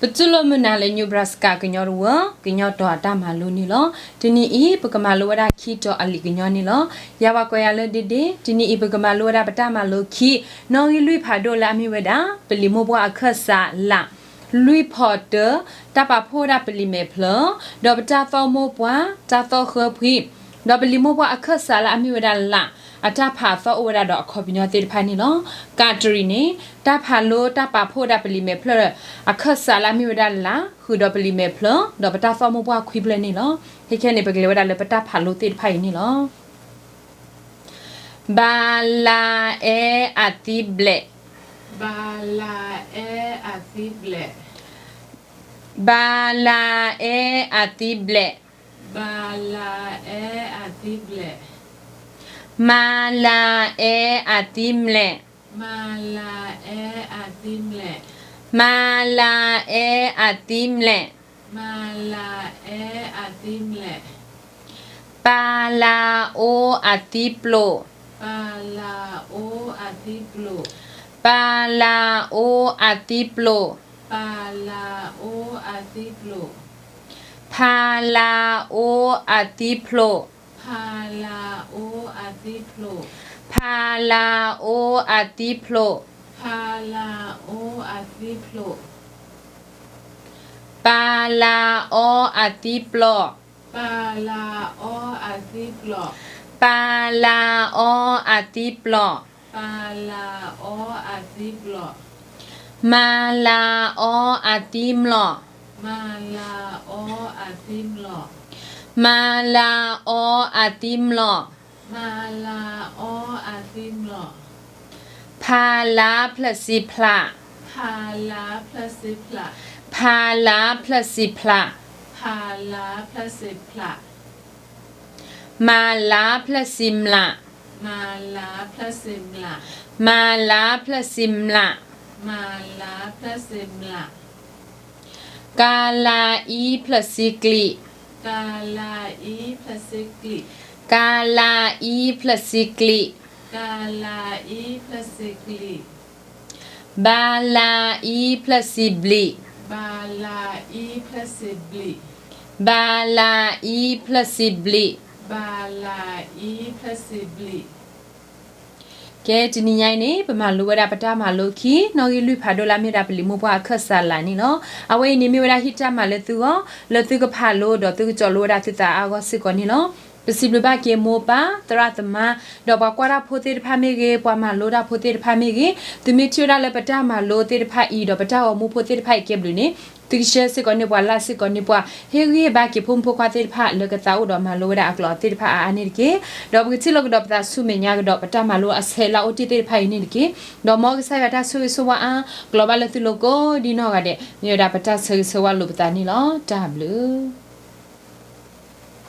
ပတူၢ်လိာ်မုာ်နၤလၢ Nebraska ကညီတဝၢ ကညီတီၤအတၢ်မၤလိန့ၣ်လီၤ. တနံၤအံၤ ပကမၤလိဝဲဒၣ်ခံတီၤအလံာ်ကညီန့ၣ်လီၤ. ယၤပှၤကိးယၤလၢ ဒ့ဒ့, တနံၤအံၤ ပကမၤလိဝဲဒၣ်ပတၢ်မၤလိခံ နီၣ်ဂံၢ်လွံၢ်ဖးဒိၣ်လၢအမ့ၢ်ဝဲဒၣ် ပလံာ်မိၢ်ပှၢ်အခၢၣ်စးလး လွံၢ်ဖီတၢ, တၢ်ပာ်ဖှိၣ်ဝဲဒၣ်ပလံာ်မဲာ်ဖျၢၣ်, ဒီးပတၢ်သီၣ်မိၢ်ပှၢ် တၢ်သီၣ်ဃၢဖှံ, ဒီးပလံာ်မိၢ်ပှၢ်အခၢၣ်စးလၢအမ့ၢ်ဝဲဒၣ်လး အတၢ်ဖးအသီၣ်အိၣ်ဝဲဒၣ်ဒီးအခီပညီသ့ၣ်တဖၣ်န့ၣ်လီၤ. ကးတရံးန့ၣ် တၢ်ဖးလိတၢ်ပာ်ဖှိၣ်ဝဲဒၣ်ပလံာ်မဲာ်ဖျၢၣ် အခၢၣ်စးလၢအမ့ၢ်ဝဲဒၣ်လး ဃုာ်ဒီးပလံာ်မဲာ်ဖျၢၣ် ဒီးပတၢ်သီၣ်မိၢ်ပှၢ်ခွံဖျၢၣ်န့ၣ်လီၤ. ခဲခဲန့ၣ် ပကလဲၤဝဲဒၣ်လၢပတၢ်ဖးလိသ့ၣ်တဖၣ်အံၤန့ၣ်လီၤ. ဘၤလၤအဲအသံဘျဲး, ဘၤလၤအဲအသံဘျဲး, ဘၤလၤအဲအသံဘျဲး, ဘၤလၤအဲအသံဘျဲး, မၤလၤအဲအသံမျဲး, မၤလၤအဲအသံမျဲး, မၤလၤအဲအသံမျဲး, မၤလၤအဲအသံမျဲး, ပၤလၤအိအသံပျိာ်, ပၤလၤအိအသံပျိာ်, ပၤလၤအိအသံပျိာ်, ပၤလၤအိအသံပျိာ်, ဖၤလၤအိအသံဖျိာ်, ဖၤလၤအိအသံဖျိာ်, ဖၤလၤအိအသံဖျိာ်, ဖၤလၤအိအသံဖျိာ်, ပၤလၤအီအသံပျီာ်, ပၤလၤအီအသံပျီာ်, ပၤလၤအီအသံပျီာ်, ပၤလၤအီအသံပျီာ်, မၤလၤအီအသံမျီာ်, မၤလၤအီအသံမျီာ်, မၤလၤအီအသံမျီာ်, မၤလၤအီအသံမျီာ်, ဖၤလၤဖျၢၣ်စံာ်ဖျး, ဖၤလၤဖျၢၣ်စံာ်ဖျး, ဖၤလၤဖျၢၣ်စံာ်ဖျး, ဖၤလၤဖျၢၣ်စံာ်ဖျး, မၤလၤဖျၢၣ်စံာ်မျး, မၤလၤဖျၢၣ်စံာ်မျး, မၤလၤဖျၢၣ်စံာ်မျး, ကၤလၤအံဖျၢၣ်စံာ်ကျံာ်, ကၤလၤအံဖျၢၣ်စံာ်ကျံာ်, ကၤလၤအံဖျၢၣ်စံာ်ကျံာ်, ကၤလၤအံဖျၢၣ်စံာ်ကျံာ်, ဘၤလၤအံဖျၢၣ်စံာ်ဘျံး, ဘၤလၤအံဖျၢၣ်စံာ်ဘျံး, ဘၤလၤအံဖျၢၣ်စံာ်ဘျံး, ဘၤလၤအံဖျၢၣ်စံာ်ဘျံး. ကဲ တနံၤညါအံၤန့ၣ် ပမၤလိဝဲဒၣ်ပတၢ်မၤလိခံ နီၣ်ဂံၢ်လွံၢ်ဖးဒိၣ်လၢအမ့ၢ်ဝဲဒၣ်ပလံာ်မိၢ်ပှၢ်အခၢၣ်စးလးန့ၣ်လီၤ. အဝဲအံၤန့ၣ်မ့ၢ်ဝဲဒၣ်ဟံၣ်တၢ်မၤလၢသုဂီၢ် လၢသုကဖးလိဒီးသုကစိာ်လိဝဲဒၣ်သုသးအါအါဂီၢ်စ့ၢ်ကီးန့ၣ်လီၤ. ပစံးဘျုးဘၣ်က့ၤမိၢ်ပၢ် သရၣ်သမါ ဒီးပှၤကွၢ်တၢ်ဖိသ့ၣ်တဖၣ်မ့ၢ်ဂ့ၤ ပှၤမၤလိတၢ်ဖိသ့ၣ်တဖၣ်မ့ၢ်ဂ့ၤ သုမ့ၢ်ထံၣ်ဝဲဒၣ်လၢပတၢ်မၤလိသ့ၣ်တဖၣ်အံၤ ဒီးပတၢ်ဂီၤမူဖိသ့ၣ်တဖၣ်အံၤကဲဘျုးန့ၣ် သုကshareစ့ၢ်ကီးန့ၢ်ပှၤ likeစ့ၢ်ကီးန့ၢ်ပှၤ ဟ့ၣ်ဂံၢ်ဟ့ၣ်ဘါက့ၤဖိမုၣ်ဖိခွါသ့ၣ်တဖၣ်လၢကသးအိၣ်ဒီးမၤလိဝဲဒၣ်အကျိာ်သ့ၣ်တဖၣ်အါအါန့ၣ်တက့ၢ်. ဒီးပကထံၣ်လိာ်ကဒီးပသးဆူမဲာ်ညါကဒီး ပတၢ်မၤလိအဆဲးလၢအအိၣ်တ့ၢ်သ့ၣ်တဖၣ်အံၤန့ၣ်တက့ၢ်. ဒီးမ်ကစၢ်ယွၤတၢ်ဆိၣ်ဂ့ၤဆိၣ်ဝါအါ ကျိၤဘၣ်လၢသုလိၤကိးဒ်နီၢ်ဂၤဒဲး မ့ၢ်ဝဲဒၣ်ပတၢ်ဆၢဂ့ၤဆၢဝါလိာ်ပသးန့ၣ်လီၤ. တၢ်ဘျုး